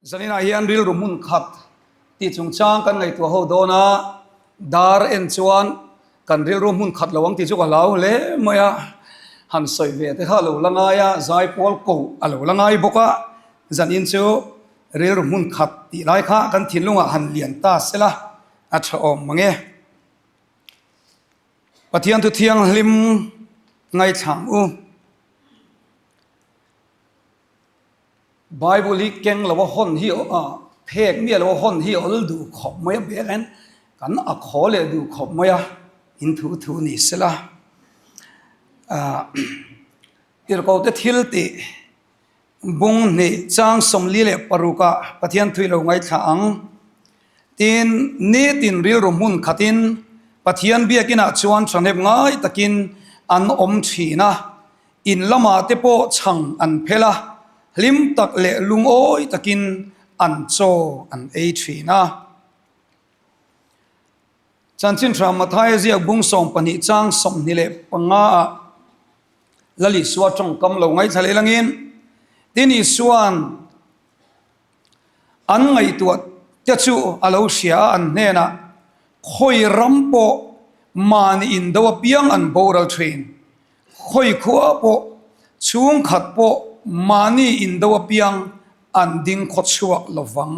Zaninah hian rilru hmun khat tih chungchang kan ngaihtuah ho dawn a, dar en chuan kan rilru hmun khat lo ang tih chu ka hlau hle mai a, han sawi ve te kha a lo la ngai a, zaipawl koh a lo la ngai bawk a, zanin chu rilru hmun khat tih lai kha kan thinlungah han lian ta sela a tha awm mang e. Pathian thu thianghlim ngaithlang u. Bible hi keng lo a hawn hi phek miah lo a hawn hi awl duh khawp mai a bek hian kan a khaw leh duh khawp mai a in thu thu ni sela tirhkoh te thil tih bung hnih chang 46 ah Pathian thui lo ngaithla ang tin nitin rilru hmun khatin Pathian biakinah chuan thahnem ngai takin an awm thin a. In lamah te pawh chhang an phel a, hlim tak leh lungawi takin an chaw an ei thin a. Chanchin Tha Mathaia ziak bung 12 chang 25 ah Lal Isua tawngkam lo ngaithla leh langin, Tin Isua'n an ngaihtuah te chu a lo hria a, an hnenah, Khawi ram pawh mahni indo apiang an boral thin. Khawi khua pawh, chhungkhat pawh mahni indo apiang an ding khaw chhuak lo vang.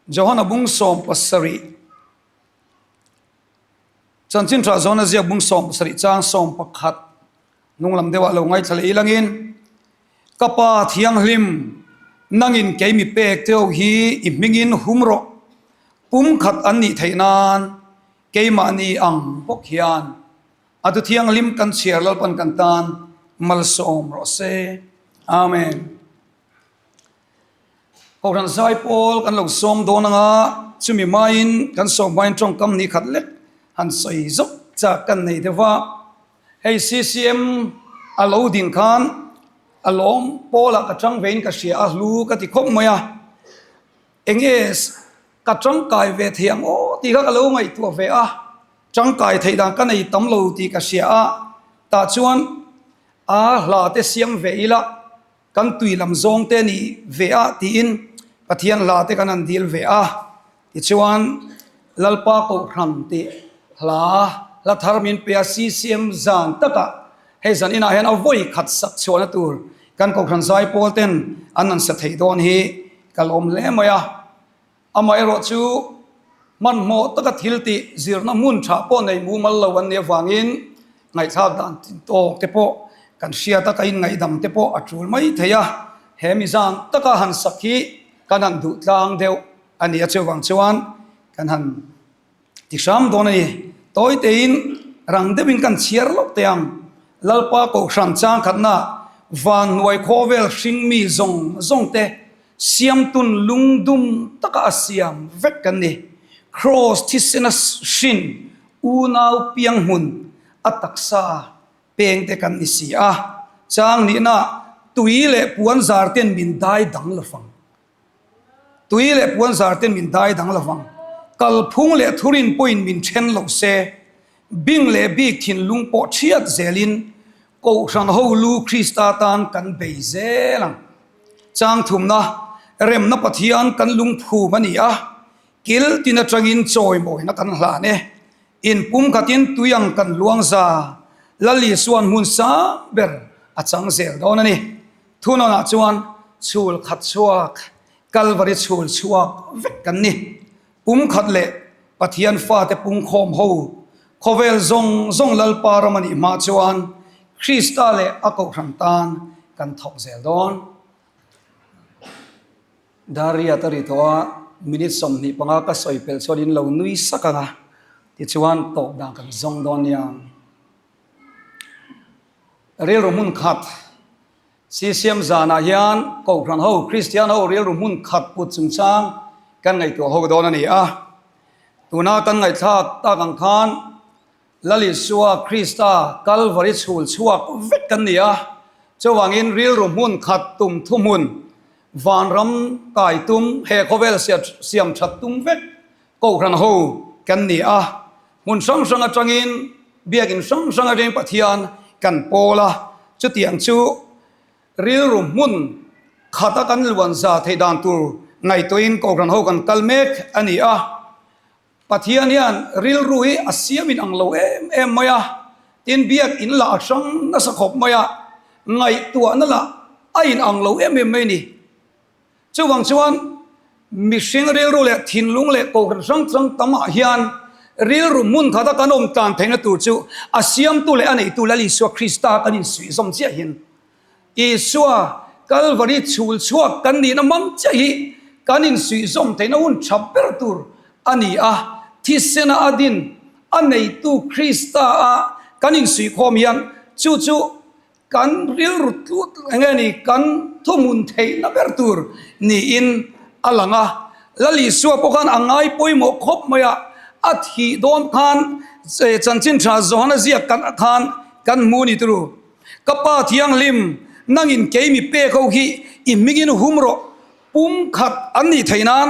Johana bung 17 Chanchin Tha Johana ziak bung 17 chang 11 hnung lam deuhah lo ngaithla leh ilangin, Ka Pa Thianghlim, nangin kei mi pek teuh hi i hmingin hum rawh, pumkhat an nih theih nan Keimahni ang bawk hian a thu thianghlim kan chhiar Lalpan kan tan malsawm rawh se. Amen. Kohhran zai pawl kan lo sawm dawn anga chumi hmain kan sawm hmain tawngkam ni khat lek han sawi zawk chak kan nei deuh va. Hei CCM a lo din khan a lawm pawlah ka tang vein ka hria a hlu ka ti khawp mai a. Enge Ka tangkai ve thei ang aw tih kha ka lo ngaihtuah ve a, tangkai theih dan ka nei tam lo tih ka hria a, tah chuan a hla te siam ve ila kan tui lam zawng te ni ve a tiin Pathian hla te kan han dil ve a, tichuan Lalpa Kohhran tih hla hla thar min pe a CCM zan takah hei zan inah hian a vawi khat sak chhuahna tur kan Kohhran zaipawl ten an han sa thei dawn hi ka lawm hle mai a. Amaherawh chu hmanhmawh taka thil tih zirna hmun tha pawh nei mumal lo an nih avangin ngaihthlak dan tawk te pawh kan hriat a, ka inngaihdam te pawh a tul mai thei a, he mi zan taka han sak hi kan han duh tlang deuh a ni a, chuvang chuan kan han Ti hram dawn a ni. Tawi tein rang deuhin kan chhiar lawk teh ang. Lalpa Kohhran changkhatna van hnuai khawvel hringmi zawng zawng te siamtun lungdum taka a siam vek kan ni. Kraws thisena hrin unau piang hmun a taksa peng te kan ni si a. Chang nihna tui leh puan zar ten min dai dang lo fang. Tui leh puan zar ten min dai dang lo vang. Kalphung leh thurin pawhin min then lo se. Bing leh bik thinlung pawh thiat zelin Kohhran ho lu Krista tan kan bei zel ang. Chang thumna, Remna Pathian kan lungphum a ni a, kil tin atangin chawimawina kan hlan e. Inpumkhatin tui ang kan luang za, Lal Isuan hmun sang ber a chang zel dawn a ni. Thunawnah chuan chhul khat chhuak, Kalvari chhul chhuak vek kan ni. Pum khat leh Pathian fate pungkhawm ho, khawvel zawng zawng Lalpa ram a nih hma chuan Krista leh a Kohhran tan kan thawk zel dawn. Daria ta ri tawh a, minute 25 ka sawi pelh chuan in lo nui sak ang a, tichuan tawp dan kan zawng dawn nia. Rilru hmun khat CCM zanah hian Kohhran ho, Kristian ho rilru hmun khat put chungchang kan ngaihtuah ho dawn a ni a. Tuna kan ngaihthlak tak ang khan Lal Isua Krista Kalvari chhul chhuak vek kan ni a. Chuvangin rilru hmun khat tum thuhmun, vanram kai tum, he khawvel siam that tum vek Kohhran ho kan ni a. Hmun hrang hrang atangin biakin hrang hrang atangin Pathian kan pawl a, chutiang chu rilru hmun khata kan luan za theih dan tur ngaihtuahin Kohhran ho kan kal mek a ni a. Pathian hian rilru hi a siam in ang lo em em mai a, tin biak in lah a hrang nasa khawp mai a, ngaihtuahna lah a in ang lo em em mai a ni. Chuvang chuan mihring rilru leh thinlung leh kohhran hrang hrang tamah hian rilru hmun khata kan awm tlan theihna tur chu a siamtu leh a neitu Lal Isua Krista kan insuihzawm chiah hin. Isua Kalvari chhul chhuak kan nihna mang chiah hi kan insuihzawm theihna hun tha ber tur a ni a, thisena a din a neitu Krista a kan insuihkhawm hian chu chu kan rilru tlut eng nge ni kan thuhmun theihna ber tur niin a lang a. Lal Isua pawh khan a ngai pawimawh khawp mai a, a thih dawn khan chanchin tha Johana ziak kan khan kan hmu ni turu. Ka Pa Thianghlim, nangin kei mi pek ho hi i hmingin hum rawh, pumkhat an nih theih nan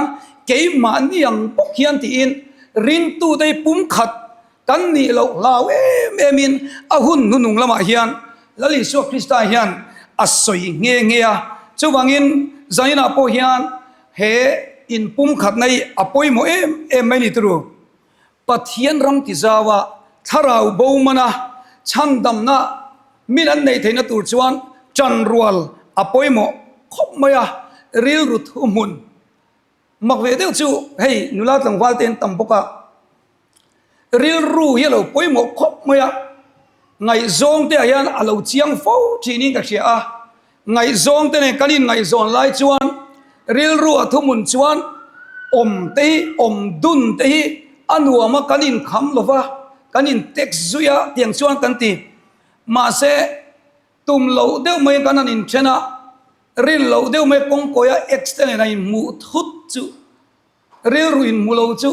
keimahni ang bawk hian tiin ringtute hi pumkhat kan nih loh hlau em em in a hun hnunung lamah hian Lal Isua Krista hian a sawi nghe nghe a. Chuvangin zaninah pawh hian he inpumkhatna hi a pawimawh em em mai ni turu. Pathian ram ti zau a, thlarau bo mana chhandamna min an neih theihna tur chuan ṭanrual a pawimawh khawp mai a, rilru thuhmun mak ve deuh chu hei nula tlangval te an tam bawk a, rilru hi a lo pawimawh khawp mai a, ngaihzawng te ah hian a lo chiang fo thin in ka hria a, ngaihzawng te nen kan in ngaihzawn lai chuan rilru a thuhmun chuan awm te hi awm dun te hi a nuam a kan in kham lo va, kan in text zui a tiang chuan kan ti mahse tum loh deuh mai kan han inthen a, rin loh deuh mai kawngkawi a ex te nen a inhmuh thut chu. Rilru in hmu lo chu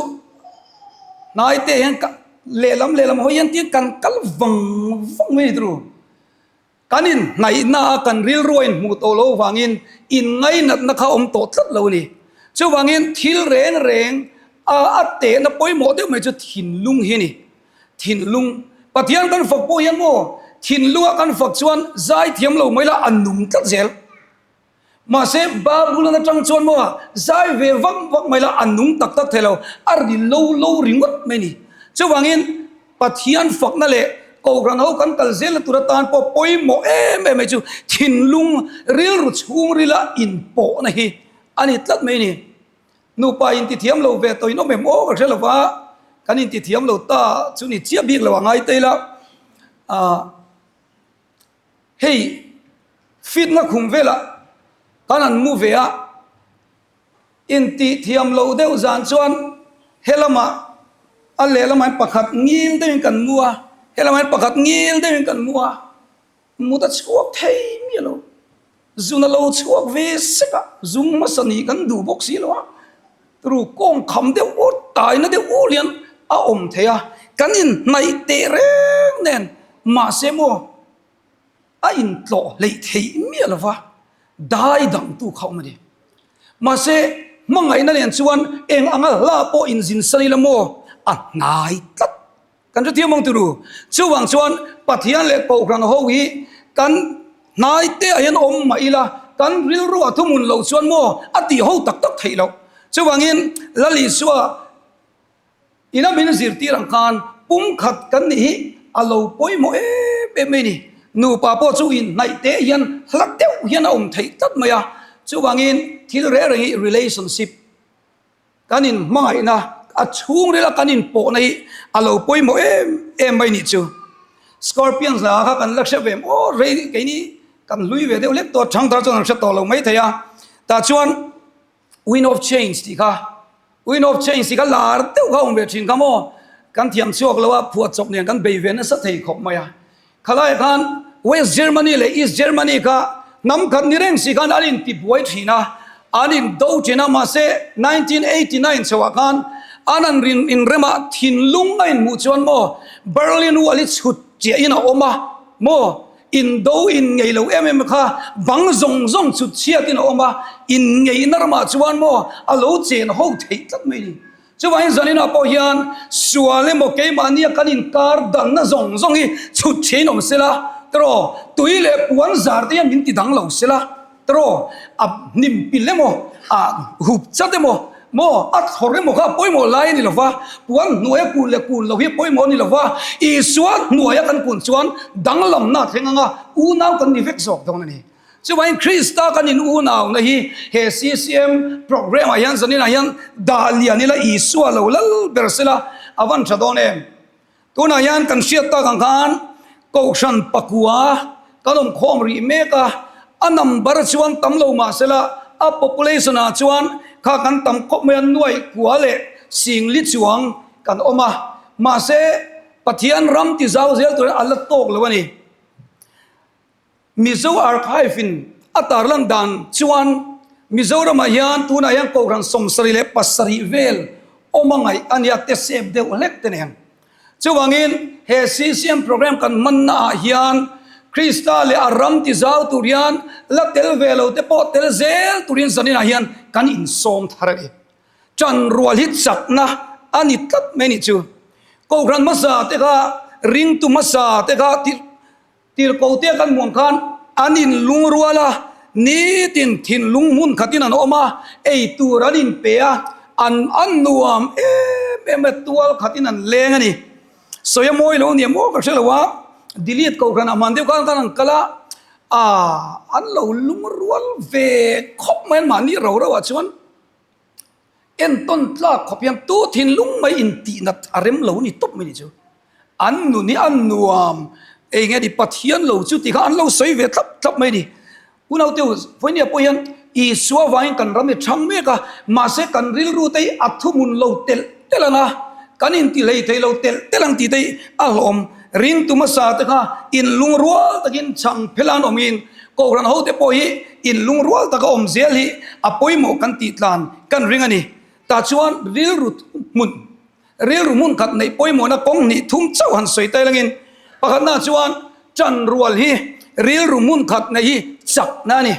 hnai te hian ka lehlam lehlam hawi hian tiin kan kal vang vang mai a ni turu. Kan in hnaihna a kan rilru a in hmuh tawh loh vangin in ngainatna kha awm tawh tlat lo a ni. Chuvangin thil reng reng a a tehna pawimawh deuh mai chu thinlung hi a ni. Thinlung Pathian kan fak pawh hian maw thinlunga kan fak chuan zai thiam lo mai la a nung tlat zel. Mahse, Babulon atang chuan maw zai ve vak vak mai la, a nung tak tak thei lo, a ri lo lo ringawt mai a ni. Chuvangin, Pathian fakna leh Kohhran ho kan kal zelna tur atan pawh pawimawh em em mai chu thinlung rilru chhungrila inpawhna hi a ni tlat mai a ni. Nupa intithiam lo ve tawh in awm em aw ka hre lo va, kan intithiam lo ta chu ni chiah bik lo a ngai ta ila. Hei fitna khum velah kan han mu ve a, intih thiam loh deuh zan chuan helamah a lehlamah hian pakhat ngil deuhin kan mu a, helamah hian pakhat ngil deuhin kan mu a, mut a chhuak thei miah lo, zun a lo chhuak ve sek a, zung hmasa nih kan duh bawk si lo a, ru kawng kham deuh ur taina deuh ur hian a awm thei a, kan inhnaih teh reng nen mahse maw a intlawh hleih theih miah lo va, dai dangtu kha awm a ni. Mahse hmangaihna nen chuan eng anga hla pawh inzin san ila maw a hnai tlat. Kan hrethiam ang turu. Chuvang chuan Pathian leh Kohhran ho hi kan hnai te ah hian awm mah ila, kan rilru a thuhmun loh chuan maw a tih ho tak tak theih loh. Chuvangin Lal Isua ina min zirtir ang khan pumkhat kan nih hi a lo pawimawh em em mai a ni. Nupa pawh chu inhnaih te hian hla deuh hian a awm theih tlat mai a. Chuvangin thil reng reng hi relationship Kan inhmangaihna a chhungrila kan inpawhna hi a lo pawimawh em em mai nih chu. Scorpions hla kha kan la hre ve maw rei keini kan hlui ve deuh lek tawh thangthar chuan an hre tawh lo mai thei a. Tah chuan Wind of Change tih kha Wind of Change tih kha lar deuh kha awm ve thin kha maw kan thiam chhuak lo a phuahchawp nen kan bei ve nasa thei khawp mai a. Khalaiah khan West Germany leh East Germany kha hnam khat ni reng si khan an intibuai thin a, an indo thin a, mahse 1989 chhoah khan an an rin inremah thinlung a inhmuh chuan maw Berlin Wall hi chhut chiahin a awm a maw, indo inngei lo em em kha bang zawng zawng chhut chhiatin a awm a, inngeihna ramah chuan maw a lo chen ho theih tlat mai a ni. Chuvangin zaninah pawh hian sual emaw keimahnia kan inkar danna zawng zawng hi chhut thein awm sela, tiraw tui leh puan zar te hian min ti dang lo sela. Tiraw? A hnim pilh emaw, a hup chat emaw, maw a thlawr emaw kha a pawimawh lai a ni lo va, puan hnuaia kun leh kun lo hi a pawimawh a ni lo va, Isua hnuaia kan kun chuan danglamna a thleng ang a, unau kan ni vek zawk dawn a ni. Chuvangin Krista kan in unauna hi he CCM programme ah hian zaninah hian dah lian ila Isua lo lal ber sela a van tha dawn em? Tunah hian kan hriat tak ang khan Kohhran pakua kan awm khawm rih mek a, a number chuan tam lo mah sela a population ah chuan kha kan tam khawp mai a, nuaih kua leh singli chuang kan awm a, mahse Pathian ram ti zau zel turin a la tawk lo a ni. Mizo Archive in a tarlan dan chuan Mizoramah hian tunah hian Kohhran 77 vel awm a ngaih a nia te sep deuh hlek te nen. Chuvangin he CCM program kan hmanna ah hian Krista leh a ram ti zau tur hian la tel ve lo te pawh tel zel turin zaninah hian kan insawm thar a ni. Ṭan rual hi chakna a ni tlat mai a nih chu. Kohhran hmasa te kha ringtu hmasa te kha Tirhkohte kan hmuh ang khan an inlungrual a, nitin thinlung hmun khatin an awm a, ei tur an inpe a, an an nuam em em a, tual khatin an leng a ni. Sawi a mawi lo nia maw ka hre lo a, delete kohhran ah hman deuh khan khan an kal a, aaa an lo lungrual ve khawp mai an mahni ro ro ah chuan. Entawn tlak khawp hian tu thinlung mai intihnat a rem lo ni tawp mai ni chu. An nun hi a nuam eng nge ni Pathian lo chu tih kha an lo sawi ve thlap thlap mai ni. Unaute u, vawinia pawh hian Isua vangin kan ram hi chhang mek a, mahse kan rilru te hi a thuhmun lo telh telh ang a, kan inti hlei thei lo telh telh ang tih te hi a hlawm. Ringtu hmasa te kha inlungrual takin chhang phel an awmin Kohhran hote pawh hi inlungrual taka awm zel hi a pawimawh kan tih tlan kan ring a ni. Tah chuan rilru hmun, rilru hmun khat neih pawimawhna kawng hnih thum chauh han sawi tai langin pakhatna chuan ṭan rual hi rilru hmun khat neih hi chakna a ni.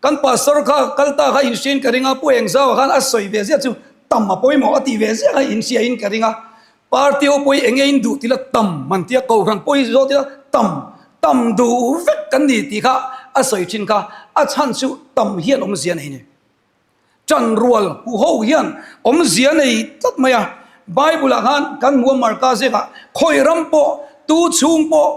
Kan pastor kha kal ta kha inhriain ka ring a, Pu Engzau khan a sawi ve ziah chu tam a pawimawh a tih ve ziah kha inhriain ka ring a. Party ho pawh hi eng nge in duh tila tam an tia, Kohhran pawh hi zawt ila tam, tam duh vek kan ni tih kha a sawi thin kha, a chhan chu tam hian awmzia nei ni. Ṭan rual huho hian awmzia nei tlat mai a, Bible ah khan kan hmu a Marka ziakah khawi ram pawh tu chhung pawh,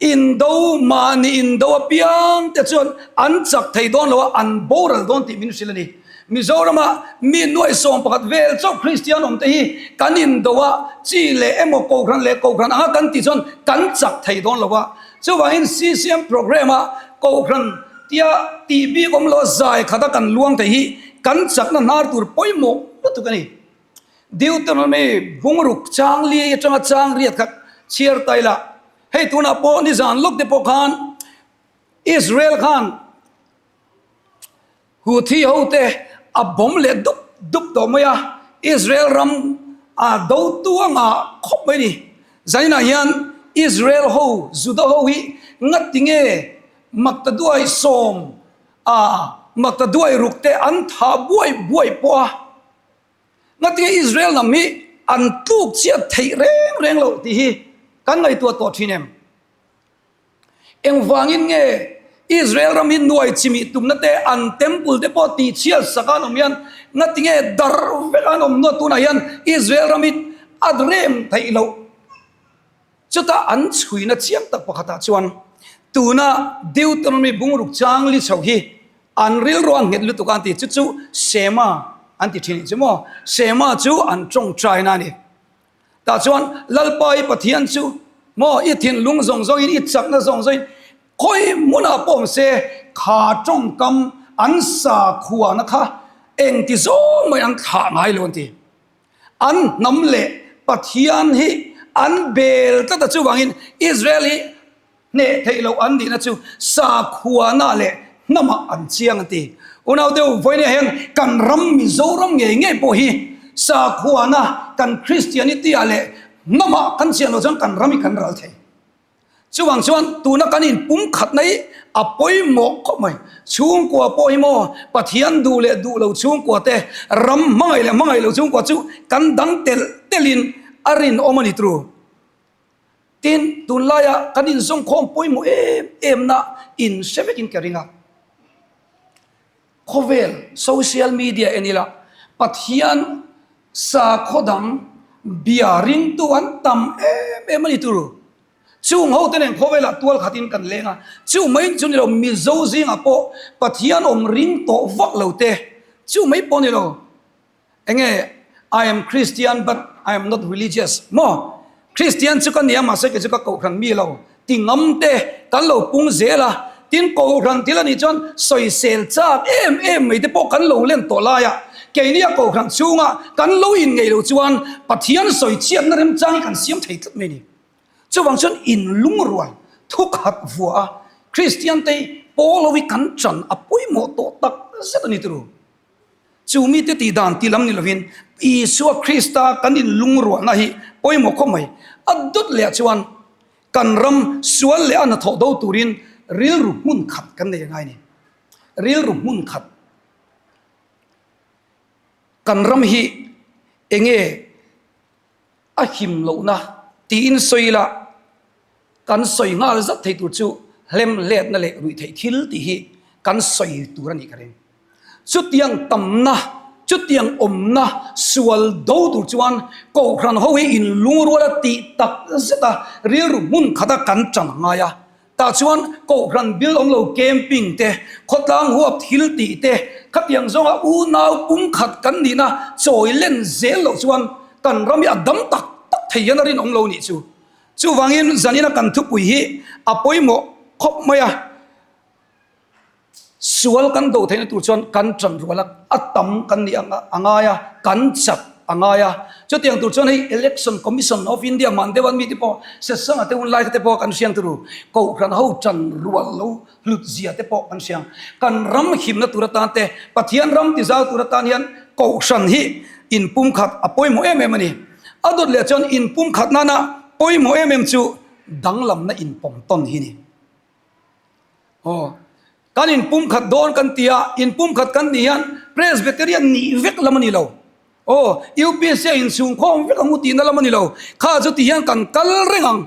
Indo mahni indo apiang te chuan an chak thei dawn lo a, an boral dawn tih min hrilh a ni. Mizorama mi nuaih 11 vel chauh Kristian awm te hi kan indo a, chi leh emaw Kohhran leh Kohhran anga kan tih chuan kan chak thei dawn lo a. Chuvangin CCM programme a Kohhran tia tih bik awm lo a zai khata kan luang thei hi kan chakna hnar tur pawimawh lutuk a ni. Deuteronomy bungruk chang li atanga chang riat kha chhiar ta ila, hei tunah pawh nizan lawk te pawh khan Israel khan Houthi ho te a bawm leh dup dup tawh mai a, Israel ram a do tu anga khawp mai ni. Zaninah hian Israel ho, Juda ho hi ngati nge Maktaduai sawm a Maktaduai ruk te an thah buai buai pawh a. Ngatinge Israel lam hi an tluk chiat theih reng reng loh tih hi kan ngaihtuah tawh thin em? Engvangin nge Israel ram hi nuai chimih tumna te an temple te pawh tih chhiat sak an awm hian ngatinge darh vek an awm nuat tunah hian Israel ram hi a rem theih loh? Chutah an chhuina chiang tak pakhatah chuan tuna Deuteronomy bungruk chang li chho hi an rilru a nghet lutuk a an ti. Chu chu Shema an ti thin chu maw? Shema chu an tawngtaina a ni. Tah chuan Lalpa i Pathian chu maw i thinlung zawng zawngin i chakna zawng zawngin khawi hmunah pawh awm se kha tawngkam an sakhuana kha engti zawng mai an thlah ngai lo an ti. An hnam leh Pathian hi an bel tlat a, chuvangin Israel hi hneh theih loh an nihna chu sakhuana leh hnamah an chiang an ti. Unau deuh vawinia hian kan ram Mizoram ngei ngei pawh hi sakhuana kan Christianity ah leh hnamah kan chian loh chuan kan ram hi kan ral thei. Chuvang chuan tuna kan inpum khatna hi a pawimawh khawp mai. Chhungkua pawh hi maw Pathian duh leh duh lo chhungkua te, ram hmangaih leh hmangaih lo chhungkua chu kan dang telh telhin a rinawm a ni tru. Tin, tunlaia kan inzawmkhawm pawimawh em em na in hre vekin ka ring a. Khawvel social media en ila Pathian sakhaw dang bia ringtu an tam em em a ni turu. Chung ho te nen khawvelah tual khatin kan leng a, chu mai chu ni lo Mizo zingah pawh Pathian awm ring tawh vak lo te, chu mai pawh ni lo. Enge I am Christian but I am not religious maw? Christian chu ka nia mahse kei chu ka kohhran mi lo ti ngam te kan lo pung zel a, tin kohhran thil a nih chuan sawisel chak em em mai te pawh kan lo len tawh lai a, keini a kohhran chhunga kan lo inngeih loh chuan Pathian sawichhiatna remchang hi kan siam thei tlat mai a ni. Chuvang chuan inlungrual thukhat vua a Christian te hi pawl ho hi kan chan a pawimawh tawh tak zet a ni turu. Chu mite tih dan tih lam ni lovin Isua Krista kan inlungruahna hi pawimawh khawp mai. A dawt leh ah chuan kan ram sual leh a hnathawh do turin rilru hmun khat kan nei a ngai a ni. Rilru hmun khat. Kan ram hi enge a him lohna tiin sawi ila kan sawi nghal zat thei tur chu hlemhletna leh ruih theih thil tih hi kan sawi tur a nih ka ring. Chutiang tamna, chutiang awmna sual do tur chuan Kohhran ho hi inlungruala tih tak zeta rilru hmun khata kan tan a ngai a. Tah chuan Kohhran bil awm lo camping te, khawtlang huap thil tih te, khatiang zawnga unau pumkhat kan nihna chawi len zel loh chuan kan ram hi a dam tak tak thei hian a rinawm lo nih chu. Chuvangin zanina kan thupui hi a pawimawh khawp mai a. Sual kan do theihna tur chuan kan ṭan rual a, a tam kan nih a ngai a, kan chak a ngai a. Chutiang tur chuan hei Election Commission of India man deuh a mite pawh Sesanga te hun lai te pawh kan hriang turu, Kohhran ho ṭan rual lo hlut zia te pawh kan hriang. Kan ram himna tur atan te, Pathian ram tizau tur atan hian Kohhran hi inpumkhat a pawimawh em em a ni. A dawt leh chuan inpumkhat nana pawimawh em em chu danglamna inpawm tawn hi ni. Aw, kan inpumkhat dawn kan ti a, inpumkhat kan nih hian Presbyterian nih vek lam a ni lo. Aw, UPC a inchhungkhawm vek ang u tihna lam a ni lo. Kha chu ti hian kan kal reng ang.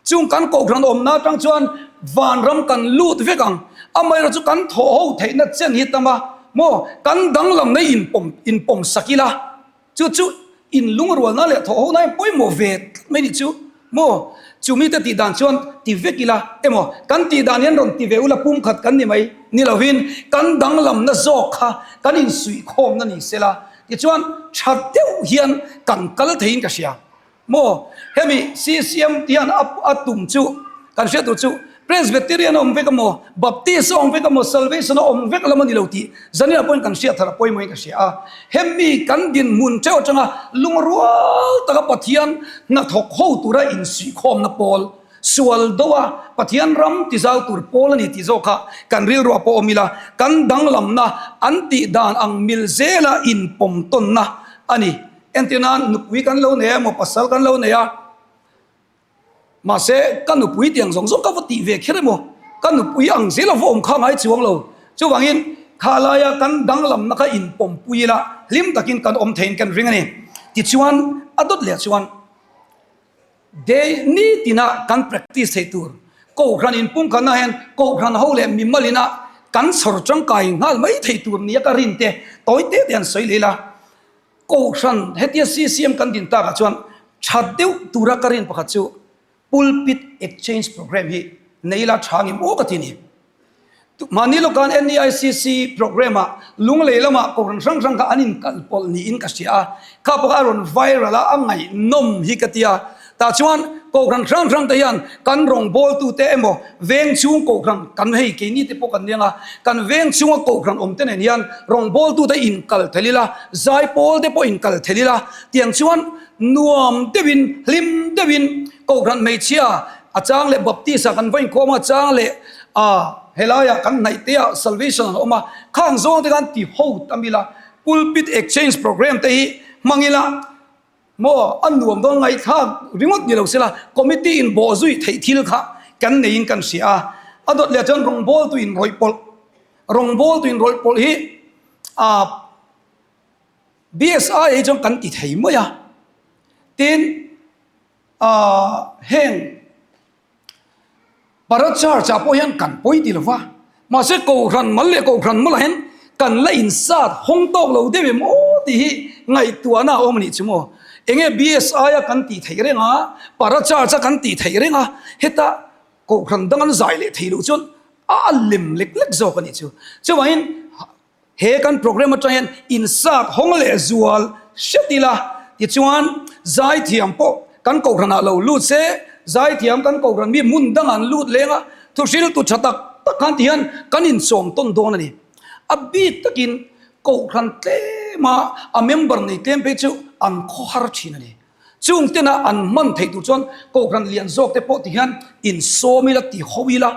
Chung kan kohhran awmna atang chuan vanram kan lut vek ang. Amaherawhchu chu kan thawh ho theihna chen hi tam a, maw kan danglamna inpawm inpawm sak ila. Chu chu in lungrualna leh thawh ho na in pawimawh ve tlat mai nih chu maw? Chu mite tih dan chuan ti vek ila emaw kan tih dan hian rawn ti ve ula pumkhat kan ni mai ni lovin kan danglamna zawk kha kan insuihkhawmna ni sela tichuan tha deuh hian kan kal theiin ka hria. Maw? Hemi CCM tih hian a tum chu kan hriat tur chu Presbyterian a awm vek emaw, Baptist a awm vek emaw, Salvation a awm vek lam a ni lo tih Zanina pawhin kan hriat thar a pawimawhin ka hria a. Hemi kan dinhmun theuh atanga lungrual taka Pathian hnathawk ho tura insuihkhawmna pawl, sual do a Pathian ram tizau tur pawl a ni tih zawk kha kan rilruah pawh awm ila, kan danglamna an tih dan ang mil zela inpawm tawnna a ni. Entir nan nupui kan lo nei a emaw pasal kan lo nei a, mahse ka nupui tiang zawng zawng ka va tih ve kher emaw ka nupui ang zel a va awm kha ngai chuang lo. Chuvangin kha laia kan danglamna kha inpawmpui ila hlim takin kan awm theiin kan ring a ni. Tichuan a dawt leh chuan day nitina kan practice theih tur Kohhran inpumkhatna hian Kohhran ho leh mimal ina kan chhawr tangkai nghal mai thei tur nia ka rin te tawi te te an sawi leh ila. Kohhran hetia CCM kan din takah chuan tha deuh tura ka rin pakhat chu Pulpit Exchange Programme hi nei ila tha ngem aw ka ti a ni. Mahni lawkan NEICC programme ah Lunglei lamah Kohhran hrang hrang kha an inkalpawlh niin ka hria a, kha pawh kha a rawn viral a, a ngaihnawm hi ka ti a. Tah chuan Kohhran hrang hrang te hian kan rawngbawltute emaw veng chhung Kohhran kan hei keini te pawh kan nia nga, kan veng chhunga Kohhran awm te nen hian rawngbawltute inkal thel ila, zaipawl te pawh inkal thel ila, tiang chuan nuam deuhin hlim deuhin Kohhran hmeichhia a chang leh Baptist ah kan va inkhawm a, a chang leh ah helaiah kan hnaih te ah Salvation an awm a, khang zawng te khan ti ho tam ila, Pulpit Exchange Programme te hi hmang ila, Maw, a nuam dawn ngaihthlak ringawt ni lo sela, committee in bawh zui theih thil kha kan neiin kan hria a. A dawt leh chuan rawngbawltu in rawih pawlh, rawngbawltu in rawih pawlh hi ah BSI hi chuan kan ti thei mai a. Tin, ah heng. Para Church ah pawh hian kan pawi ti lova, mahse Kohhran mal leh Kohhran malah hian kan la insat hawng tawk lo deuh em aw tih hi ngaihtuahna a awm a nih chu maw. Enge BSI a kan tih theih reng a, Para Church a kan tih theih reng a, heta Kohhran dang an zai leh theih loh chuan a lem lek lek zawk a nih chu. Chuvangin He kan program atang hian insat hawng leh zual hret ila, tichuan zaithiam pawh kan kohhranah lo lut se, zaithiam kan kohhran mi hmun dangah an lut leng a, thuhriltu tha tak tak khan ti hian kan inchawm tawn dawn a ni. A bik takin kohhran tlema a member nei tlem phei chu an khawhar thin a ni. Chung tena an hman theih tur chuan Kohhran lian zawk te pawh ti hian insawm ila ti ho ila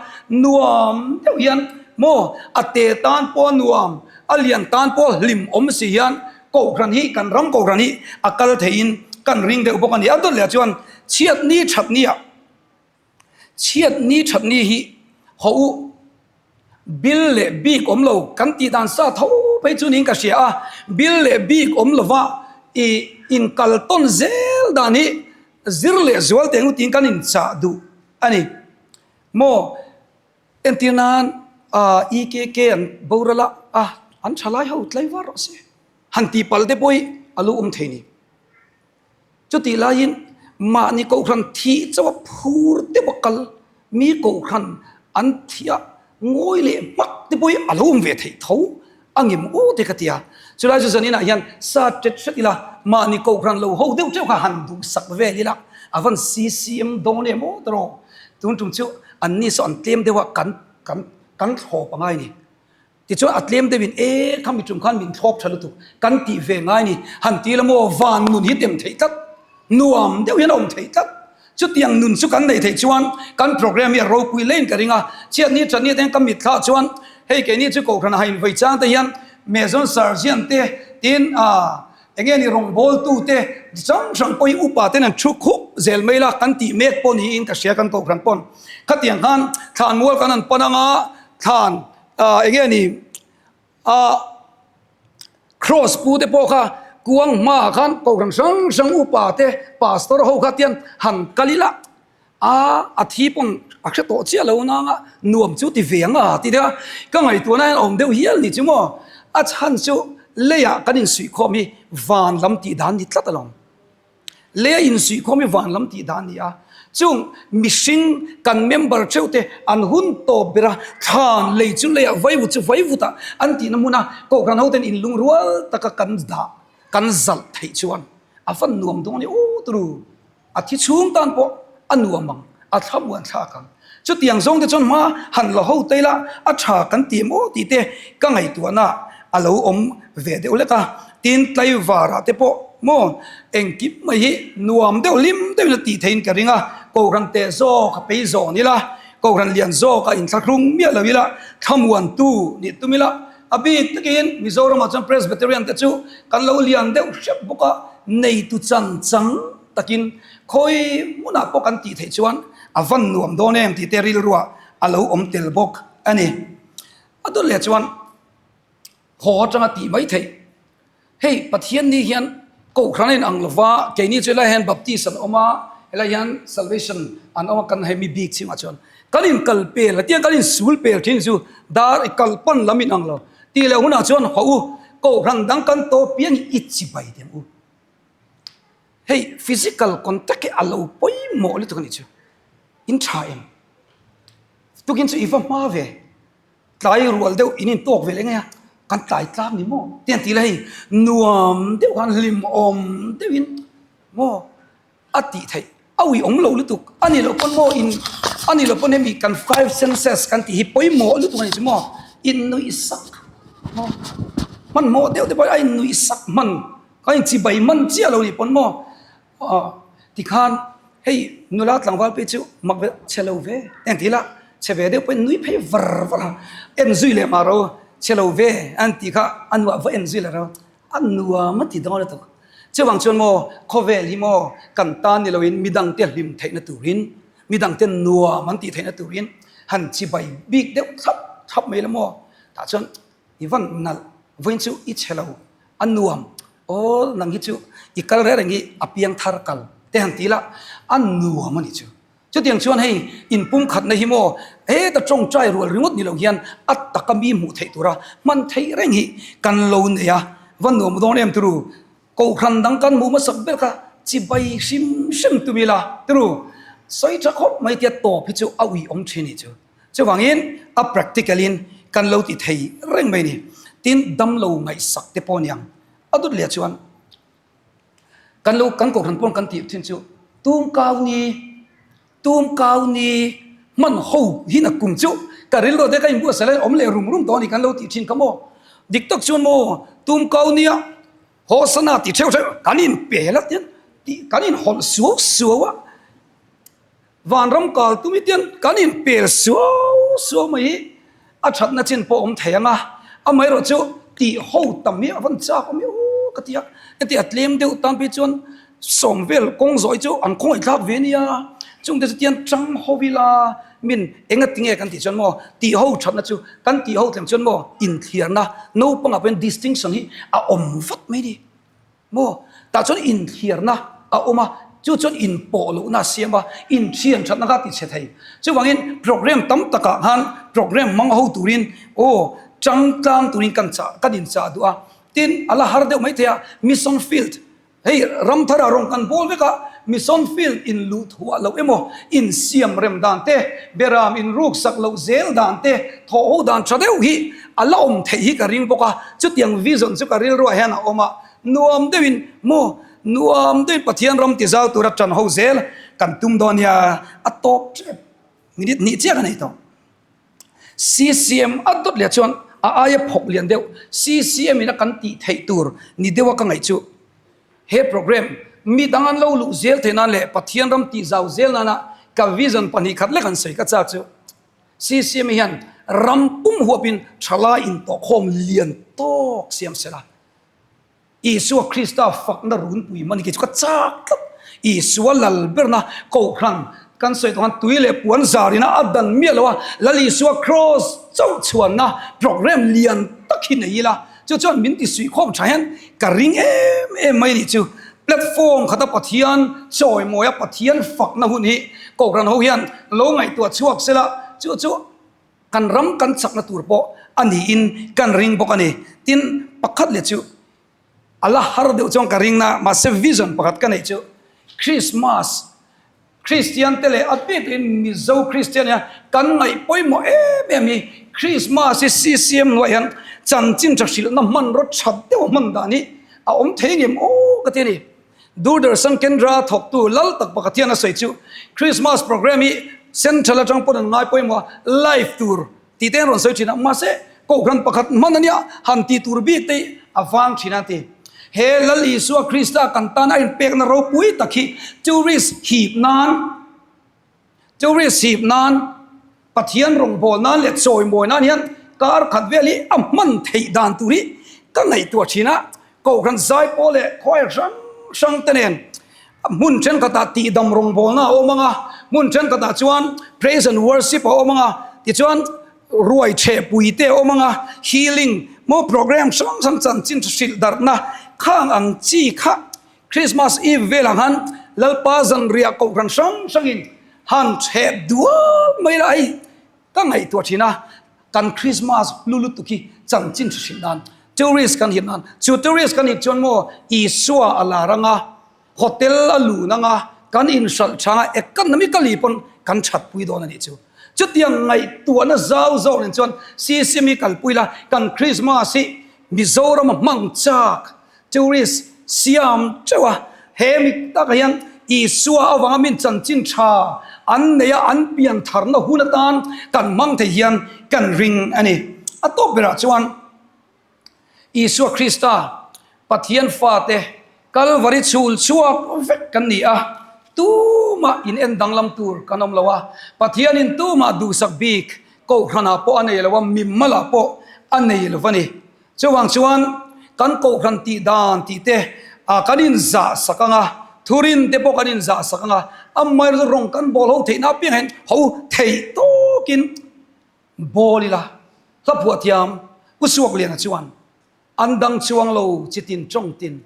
nuam deuh hian maw a te tan pawh a nuam a lian tan pawh hlim awm si hian Kohhran hi kan ram Kohhran hi a kal theihin kan ring deuh bawk a ni. A dawt leh ah chuan chhiatni thatni ah Chhiatni thatni hi haw u bil leh bik awm lo kan tih dan sa tho phei chu niin ka hria a, bil leh bik awm lova i inkal tawn zel dan hi zir leh zual teh ang tiin kan inchah duh a ni maw? Entir nan EKK an boral a, a an thalai ho tlaivar rawh se han tih palh te pawh hi a lo awm thei ni. Chutih laiin mahni kohhran thih chauh a phur deuh a kal, mi kohhran an thih a ngawi leh hmak te pawh hi a lo awm ve theih tho a ngem aw te ka ti a. Chulai chu zaninah hian sa tet hret ila mahni kohhran lo ho deuh teuh kha han duhsak vel ila a van CCM dawn em aw tawh tun tum chu anni saw an tlem deuh a kan kan kan thlawp a ngai ni. Tichuan a tlem deuhin e kha mi tum khan min thlawp tha lutuk kan tih ve ngai ni han ti la maw van nun hi tem theih tlat nuam deuh hian a awm theih tlat chutiang nun chu kan neih theih chuan kan program hi a ropui lein ka ring a chhiatni thatni te hian ka mitthla chuan hei keini chu kohhran a hainvei chang te hian Mezon Sergeant te tin ah enge ni rawngbawltu te hrang hrang pawh hi upa ten an thu khup zel mai la kan tih mek pawh niin ka hria kan kohhran pawn khatiang khan thlan mual kan han pan anga thlan ah enge ni ah cross pu te pawh kha kuang hmaah khan kohhran hrang hrang upa te pastor ho kha tian han kal ila a a thi pawn a hre tawh chiah lo nanga nuam chu ti ve ang a ti deuh a ka ngaihtuahna hian a awm deuh hial ni chu maw a chhan chu leiah kan insuihkhawm hi van lam tih dan ni tlat alawm. Lei a insuihkhawm hi van lam tih dan a ni a, chung mihring kan member theuh te an hun tawp ber a, thlan lei chu leiah vaivut chu vaivutah an tihna hmun a, Kohhran ho ten inlungrual taka kan dah kan zalh theih chuan a van nuam dawn e aw turu. A thi chhung tan pawh a nuam ang, a thlamuan thlak ang. Chutiang zawng te chuan hma han la ho ta ila a tha kan ti em aw tih te ka ngaihtuahna a lo awm ve deuh lek a. Tin, tlaivarah te pawh maw engkim mai hi nuam deuh hlim deuhin a tih theihin ka ring a, Kohhran teh zawk a pei zawn ila, Kohhran lian zawk a inthlahrung miah lo ila, thlamuantu nih tum ila, a bik takin Mizoramah chuan Presbyterian te chu kan lo lian deuh hrep bawk a, neitu chan chang takin khawi hmunah pawh kan tih theih chuan a van nuam dawn em tih te rilruah a lo awm tel bawk a ni. A dawt leh chuan haw atanga tih mai theih. Hei Pathian ni hian Kohhran a inang lova, keini chu helai hian Baptist an awm a, helai hian Salvation an awm a, kan hemi bik chhingah chuan kan inkal pel a, tiang kan insul pel thin chu dar i kal pan lam inang lo. Tih leh hunah chuan haw u, Kohhran dang kan tawp piang hi i chibai teh ang u. Hei physical contact hi a lo pawimawh lutuk a nih chu. In tha em? Tukin chu i va hma ve. Tlai rual deuh in intawk ve leh ngei a, kan tlai tlang ni maw? Ti an ti la hei nuam deuh khan hlimawm deuhin maw a tih theih. A ui awm lo lutuk. A nih loh pawn maw in a nih loh pawn hemi kan five senses kan tih hi pawimawh lutuk a nih chu maw. Innuih sak maw hmanhmawh deuh te pawh a innuih sak hman. Ka inchibai man chiah lo nih pawn maw? Aw, tikhan hei nula tlangval phei chu mak ve chhe lo ve eng ti ila chhe ve deuh pawhin nui phei var var a, en zui leh mah ro chhe lo ve an tih kha a nuah va en zui leh ro a nuam a ti dawn lutuk. Chuvang chuan maw khawvel hi maw kan tan ni loin midangte hlim theihna turin midangte nuam an tih theihna turin han chibai bik deuh thlap thlap mai la maw tah chuan i van nalh vawiin chu i chhe lo A nuam, aw nang hi chu i kal reng reng hi a piang thar kal te han ti la, a nuam a nih chu. Chutiang chuan hei inpumkhatna hi maw heta tawngtai rual ringawt ni lo hian a taka mi hmuh theih tura hman theih reng hi kan lo nei a, va nuam dawn em turu. Kohhran dang kan hmuh hmasak ber kha chibai hrim hrim tum ila turu. Sawi tha khawp mai tia tawp hi chu a ui awm thin hi chu. Chuvangin a practical in kan lo ti thei reng mai ni. Tin damlo ngaihsak te pawh niang a dut leh chuan. Kan lo kan kohhran pawn kan tih thin chu tum kau ni tum kau ni hman ho hi na kum chu ka rilru te ka inbuatsaih lai awm leh rum rum tawh a ni kan lo tih thin kha maw dik tak chuan maw tum kau nia hawsana tih theuh theuh kan inpel a tian tih kan inhawlh suau suau a. Vanram kal tum hi tian kan inpel suau suau mai hi a thatna chin pawh awm thei ang a, amaherawh chu tih ho tam hi a van chak awm hi aw ka ti a, heti a tlem deuh tan phei chuan sawm vel kawng zawh hi chu an khawngaih thlak ve nia, chungte chu tian chang ho ila min enga tinge kan tih chuan maw tih ho thatna chu kan tih ho tlem chuan maw inthliarna naupangah pawhin distinction hi a awm vat mai a ni. Maw? Tah chuan inthliarna a awm a, chu chuan inpawh lohna a siam a, inthian thatna kha a tichhe thei. Chuvangin program tam takah khan program hmang ho turin aw changtlang turin kan chah kan inchah duh a. Tin, a la har deuh maithei a, mission field hei Ramthara rawn kan bawl vek a, mission field in luh thuah loh emaw, insiam rem dan te, beram inruk sak loh zel dan te, thawh ho dan tha deuh hi a la awm theih hi ka ring bawk a, chutiang vision chu ka rilruah hian a awm a, nuam deuhin maw nuam deuhin Pathian ram ti zau tura tan ho zel kan tum dawn nia a tawp tep minute hnih chiah ka nei tawh. CCM a dawt leh chuan a aia phawk lian deuh CCM in a kan tih theih tur ni deuha ka ngaih chu he program mi dang an lo luh zel theih nan leh Pathian ram tih zau zel nana ka vision 2 khat lek an sawi ka chak chu. CCM hian ram pum huapin thalai intawhkhawm lian tawk siam sela. Isua Krista fakna runpui man hi chu ka chak tlat. Isua lal berna kohhran kan sawi tawh khan tui leh puan zarina a dan miah lo a, Lal Isua Kraws chauh chhuanna program lian tak hi nei ila chu chuan min ti suihkhawm tha hian ka ring em em mai nih chu. Platform khata Pathian chawimawia Pathian fakna hun hi Kohhran ho hian lo ngaihtuah chhuak sela, chu chu kan ram kan chakna tur pawh a niin kan ring bawk a ni. Tin, pakhat leh chu a la har deuh chuan ka ring na, mahse vision pakhat ka neih chu Christmas Kristian te leh a bikin Mizo Kristian hian kan ngaih pawimawh em em hi Christmas hi CCM hnuaiah hian chanchin tha hrilhna hmanraw tha deuh a hman dan hi a awm thei ngem aw ka ti a ni. Doordarshan Kendra thawktu lal tak pakhat hian a sawi chu Christmas program hi Central atang pawn an ngai pawimawh a, live tur Tih te an rawn sawi thin a, mahse Kohhran pakhat hman a nia, han tih tur bik te hi a vang thin a ti. He Lal Isua Krista kan tan a inpekna ropui tak hi tourist hip nan, tourist hip nan, Pathian rawngbâwl nan leh chawimawi nan hian kar khat vel hi a hman theih dan tur hi ka ngaihtuah thin a, Kohhran zaipawl leh khawi hrang hrang te nen hmun thenkhatah tihdam rawngbawlna a awm ang a, hmun thenkhatah chuan praise and worship a awm ang a, tichuan ruai chhehpui te a awm ang a, healing maw program hrang hrang chanchin hrilh darhna khang ang chi kha Christmas Eve velah khan Lalpa zanriah kohhran hrang hrangin han chheh dual mai la hei Ka ngaihtuah thin a, kan Christmas hlu lutuk hi chanchin hre hrilh nan, tourist kan hip nan, chu tourist kan hip chuan maw Isua a lar anga, hotel a lun anga, kan inhralh chang a, economy ka li pawn kan thatpui dawn a nih chu. Chutiang ngaihtuahna zau zawk nen chuan CCM hi kalpui la, kan Christmas hi Mizoram a hmang chak. Tourist siam teuh a, he mi takah hian Isua avanga min chanchin tha an nei a, an pian tharna hun atan kan hmang thei hian kan ring a ni. A tawp berah chuan Isua Krista Pathian fate Kalvari chhul chhuak vek kan ni a, tumah in en danglam tur kan awm lo a, Pathianin tumah duhsak bik Kohhranah pawh a nei lo a, mimalah pawh a nei lo a ni. Chuvang chuan kan kohhran tih dan tih te kan inzah sak ang a, thurin te pawh kan inzah sak ang a, amaherawhchu rawng kan bawl ho theihna apiang hian ho theih tawkin bawl ila. Hla phuah thiam Pu Suakliana chuan an dang chuang lo chitin tawng tin,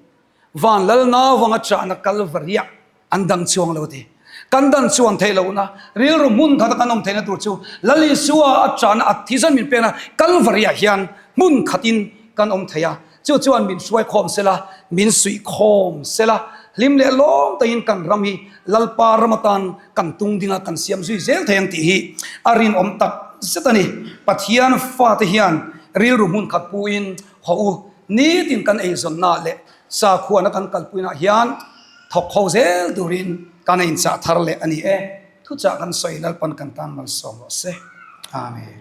van lalna vanga chahna Kalvariah an dang chuang lo a ti. Kan dan chuan theih lohna, rilru hmun khata kan awm theihna tur chu Lal Isua a chahna a thisen min pekna Kalvari-ah hian hmun khatin kan awm thei a. Chu chuan min hruai khawm sela, min suih khawm sela, hlim leh lawm takin kan ram hi Lalpa ram atan kan tung dinga kan siam zui zel thei ang tih hi a rinawm tak zet a ni. Pathian fate hian rilru hmun khat puin haw u, nitin kan eizawnna leh sakhuana kan kalpuinah hian thawk ho zel turin kan a inchah thar leh a ni e. Thuchah kan sawi Lalpan kan tan malsawm rawh se. Amen.